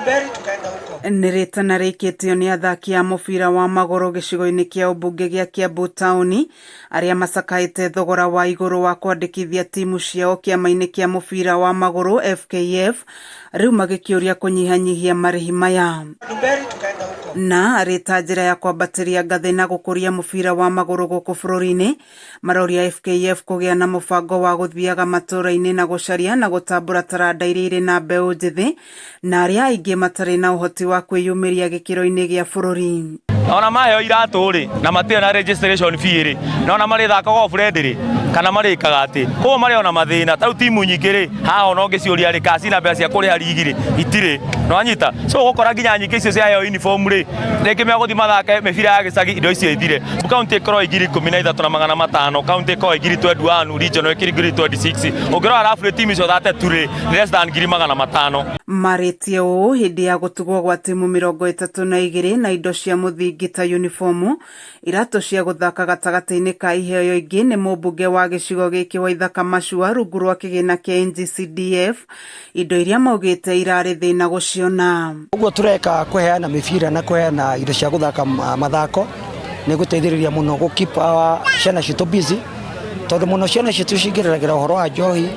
Ndumberi, tukaenda huko. Nĩ rĩtana rĩikĩtio nĩ athaki a mũbira wa magũrũ gĩcigo-inĩ kĩa ũmbunge gĩa Kiambu taũni arĩa macakaĩte thogora wa igũrũ wa kwandĩkithia timu ciao kĩama-inĩ kĩa mũbira wa magũrũ FKF, rĩu magĩkĩũria kũnyihanyihia marĩhi maya. Ndumberi, tukaenda huko. Na rĩ ta njĩra ya kwambatĩria ngathĩ na gũkũria mũbira wa magũrũ gũkũ bũrũri-inĩ, maroria FKF kũgĩa na mũbango wa gũthiaga matũũra-inĩ na gũcaria na gũtambũra taranda iria irĩ na mbeũ njĩthĩ na arĩa aingĩ matarĩ na ũhoti wa kwĩyumĩria gĩkĩro-inĩ gĩa bũrũri. Ona maheo iratũ rĩ, na matirĩ na registration fee rĩ, na ona marĩthakaga o friendly rĩ, kana marĩkaga atĩ koguo marĩ ona mathĩna. Ta rĩu timu nyingĩ rĩ, haha ona ũngĩciũria rĩ, kana cina mbeca cia kũrĩha rigi rĩ, itirĩ. Nĩwanyita? So ũgũkora nginya nyingĩ icio ciaheo uniform rĩ, rĩngĩ megũthiĩ mathake mĩbira ya gĩcagi, indo icio ithire. Kaunti ĩkorwo ĩ 13,500, kaunti ĩkorwo ĩ 21,000, regional ĩkĩrĩ 26,000. Ũngĩrora roughly timu icio 32 rĩ, nĩ less than 500,000. Marĩtie ũũ hĩndĩ ya gũtugwo gwa timu 32 na indo cia mũthingi ta uniformu, iratũ cia gũthaka gatagatĩ-inĩ ka iheo ingĩ nĩ mũmbunge wa gĩcigo gĩkĩ Waithaka Macua rungu rwa kĩgĩna kĩa NGCDF, indo iria maugĩte irarĩ thĩna gũciona. Ũguo tũreka kũheana mĩbira na kũheana indo cia gũthaka mathako nĩ gũteithĩrĩria mũno gũ keep our ciana citũ busy, tondũ mũno ciana citũ cingĩreragĩra ũhoro wa njohi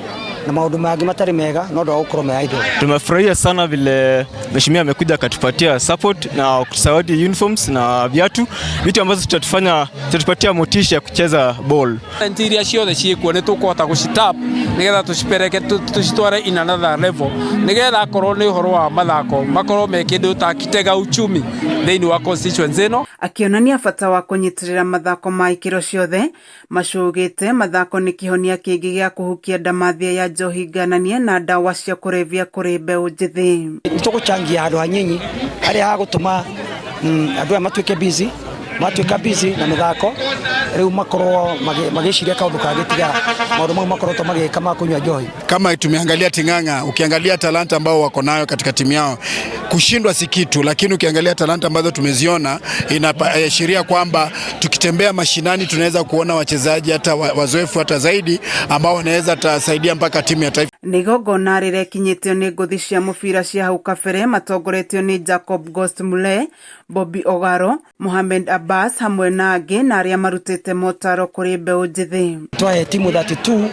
na maũndũ mangĩ matarĩ mega no ũndũ wa gũkorwo me idle. Tumefurahia sana vile mheshimiwa amekuja akatupatia support na kutusawadi uniforms na viatu, vitu ambazo tutatupatia motisha ya kucheza ball. Talent iria ciothe ciĩkuo nĩ tũkũhota gũcitap nĩgetha tũcipereke, tũcitware in another level, nĩgetha akorwo nĩ ũhoro wa mathako makorwo me kĩndũ ta kitega uchumi thĩinĩ wa constituency ĩno. Akĩonania bata wa kũnyitĩrĩra mathako ma ikĩro ciothe, macũgĩte mathako nĩ kĩhonia kĩngĩ gĩa kũhukia ndamathia ya njohi ngananie na ndawa cia kũrebia kũrĩ mbeũ njĩthĩ. Nĩ tũgũchangia handũ hanyinyi harĩa hagũtũma andũ aya matuĩke busy, matuĩka busy na mĩthako rĩu makorwo magĩciria kaũndũ kangĩ tiga maũndũ mau makoretwo magĩka ma kũnyua njohi. Kama tumeangalia Ting'ang'a, ukiangalia talanta ambao wako nayo katika timu yao, kushindwa si kitu, lakini ukiangalia talanta ambazo tumeziona inaashiria kwamba tukitembea mashinani tunaweza kuona wachezaji hata wazoefu hata zaidi ambao wanaweza tasaidia mpaka timu ya taifa. Nĩ igongona rĩrekinyĩtio nĩ ngũthi cia mũbira cia hau kabere matongoretio nĩ Jacob Ghost Mulee, Bobby Ogaro, Mohamed Abbas hamwe na angĩ, na arĩa marutĩte motaro kũrĩ mbeũ njĩthĩ. Twahe timu 32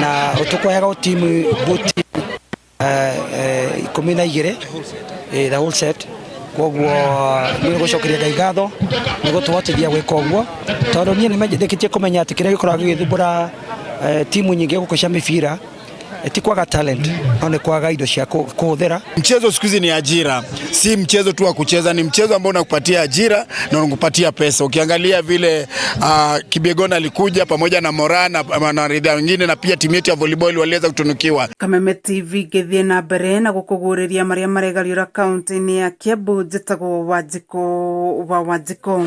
na tũkũheaga timu buti 12, the whole set. Koguo nĩ gũcokeria Ngai ngatho nĩ gũtũhotithia gwĩka ũguo, tondũ niĩ nĩ ndĩkĩtie kũmenya atĩ kĩrĩa gĩkoragwo gĩgĩthumbũra timu nyingĩ gũkũ cia mĩbira ti kwaga talent, no nĩ kwaga indo cia kũhũthĩra. Mchezo siku hizi ni ajira, si mchezo tu wa kucheza, ni mchezo ambao unakupatia ajira na unakupatia pesa. Ukiangalia vile Kipyegon alikuja pamoja na Moraa na wanariadha wengine na pia timu yetu ya volleyball waliweza kutunukiwa. Kameme TV ngĩthiĩ na mbere na gũkũguũrĩria marĩa maregariũra kaunti-inĩ ya Kiambu. Njĩtagwo Wanjikũ wa Wanjikũ.